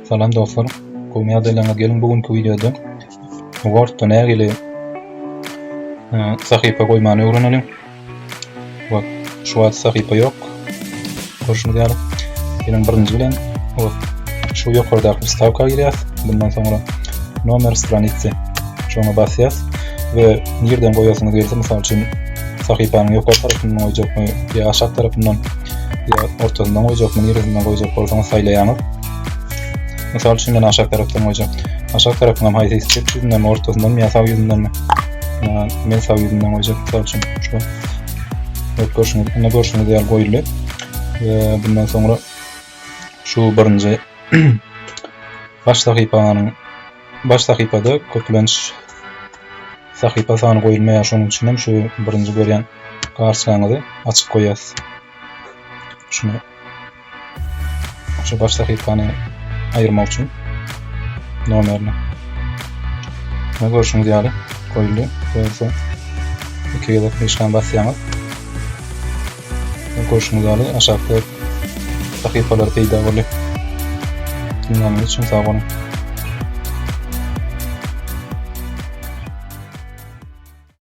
Salam dostlar. Gowy ýagdaýlaryňyz geliň bu günki wideoda Wordda nähili e, sahypa goýmany öwreneliň. Word şu wagt sahypa ýok. Görşüňiz ýaly. Geliň birinji bilen şu ýokardaky wstawka girýäs. Bundan soňra nomer stranicy şoňa basýas we nirden goýasyňyz gelse, mysal üçin sahypanyň ýokary tarapyndan goýjakmy ýa aşak tarapyndan ýa ortasyndan goýjakmy, niresinden goýjak bolsaňyz saýlaýaňyz. Mysal üçin men aşak tarapdan goýjak. Aşak tarapyndan haýsy çep ýüzündenmi, ortasyndanmy ýa sag ýüzündenmi? Men sag ýüzünden goýjak mysal üçin şu. Evet görşüňiz, indi görşüňiz ýaly goýuldy. We bundan soňra şu birinji baş sahypanyň baş sahypada köplenç sahypa sany goýulmaýar. Şonuň üçin hem şu birinji görýän garçgaňyzy açyk goýýas. Şuny Şu baş sahypany aýyrmak üçin nomerini. Ne görşüňiz ýaly goýuldy. Bolsa iki gezek myşkany basýaňyz. Görşüňiz ýaly aşakda sahypalar peýda boldy. Dinläniňiz üçin sag boluň.